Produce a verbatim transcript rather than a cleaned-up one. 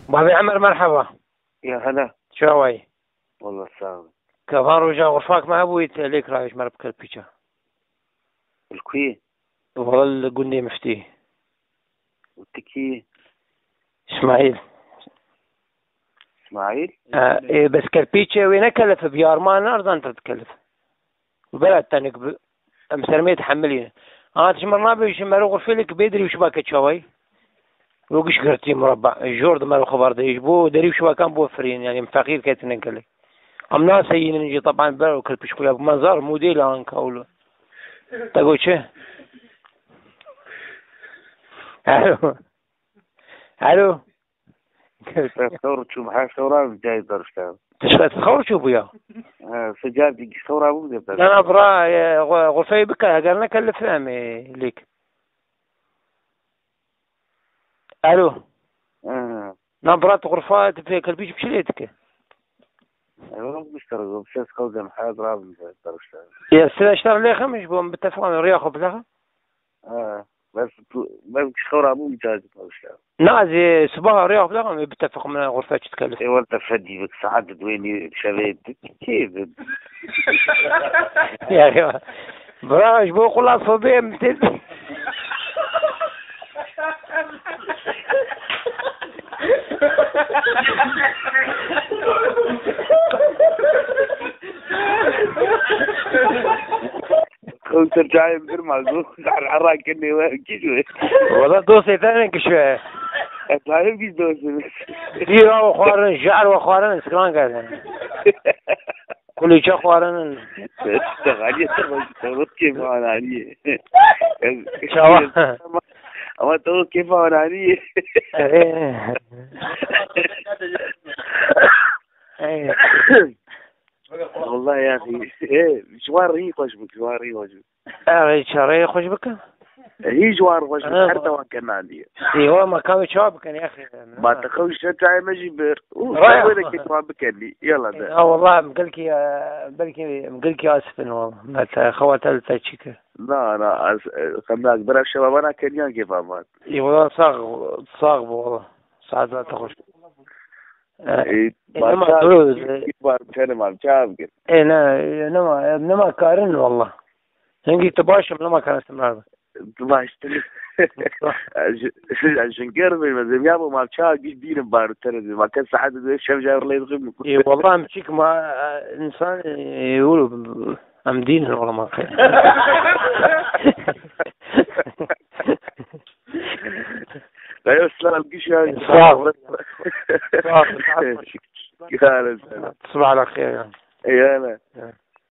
Bavê Emer, merheba. Ya hela. Çawa yî? Wallah sağ ol. Ka van roja xurfak me hebû, wî te lêk raye ji me re bi kelpîça. Li ku yî? Wala li gundê Miftî. Û tu kî yî? Îsmaîl. Îsmaîl? E, e, bes kelpîçê wê ne kelif e, bi yarman narzan te dikelif. Bela tenik bi, em sermê dihemilîne. Aha, tu ji me re nabêjî, mero xurfê lê ki bê derî û şibake çawayî? Wê giş girtî murabba. Jor di mero xebar de ji bo derî û şibakan bo firîn, yani em feqîr ketine gelê. Em naseyînin jî, teban ber û kirpişkuya bi mezar modêla anka û li. Te got çi? Alo. Alo. Şev xewr çûm, her şew ra cayê daruşta. Tişka xewr çû bûya? Ha, sicar di xewr ra bû de. Na, na, bira, e, xu-, xurfeyê bike, eger ne kelif em ê lêk. Alo. Ha. Na, bira, tu xurfa, tu pê kelpîç bi çi lê dike? Ew, bu işte, bu ses kal dem, her ra bû cayê daruşta. Ya, sila işte lêxim ji bo em bitefqan, riya xwe bilexe. Ha, bes tu, bes xewra bû cayê daruşta. Na, ez ê sibaha rêya xwe bileqim, ê bitefiqim, min xurfe çi dikelif. Ê, werte fedî bik, saet di duê nî şevê di kê bi? Ya, ya. Bira, ji bo qula sobê em tê. Xew ser çayê bidir ma, zû zer'era kinê we kî ji we? Wala dostê te ne kişwe. Ez zahim kî dostê. Bîra we xwarin, jar we xwarin, skran kerdin. Kulîçe xwarin. Te xaliye te bak, te bak kêfa ananiye. Çawa? Ama, ama te bak kêfa ananiye. Ee. Ee. Wallahi ya axî, ê, ji wan rî xweş bû, ji wan rî xweş bû. Ew ê çareyê xweş bikin. Hî ji wan xweş bû, ha, her dewan kenandiye. Ê, wa ma kavê çawa bikin ya axî? Ma te xew ji çayê me jî bir. Û wê de kê wan bikenî. Yala de. Ha, wallahi em gelkî, e, belkî em gelkî asifin wallahi. Me te xewa te li te çî kir. Na, na, ez, e, xem nak, bira şeva vana keniyan kêfa van. Ê, wallahi sax, sax bû wallahi. Saet te xweş. E, e, nema, dur, e, bar tenim abi, çav gir. E, ne, e, nema, e, nema karin wallah. Hingî tu baş im, nema karin simrar. Tu baş, tu. Ji, ji, ji ger mi, mezem ya bu, ma çav gir dînim bar tenim. Ma kes saet de şev jar lê dim. E, wallah, em çik ma, e, insan, e, ulu, em dînin wallah ma. Dayı, sağ ol, güç ya. Sağ ol. Sağ ol. Sağ ol. Sağ ol. Sağ ol. Sağ ol. Sağ ol. Sağ ol.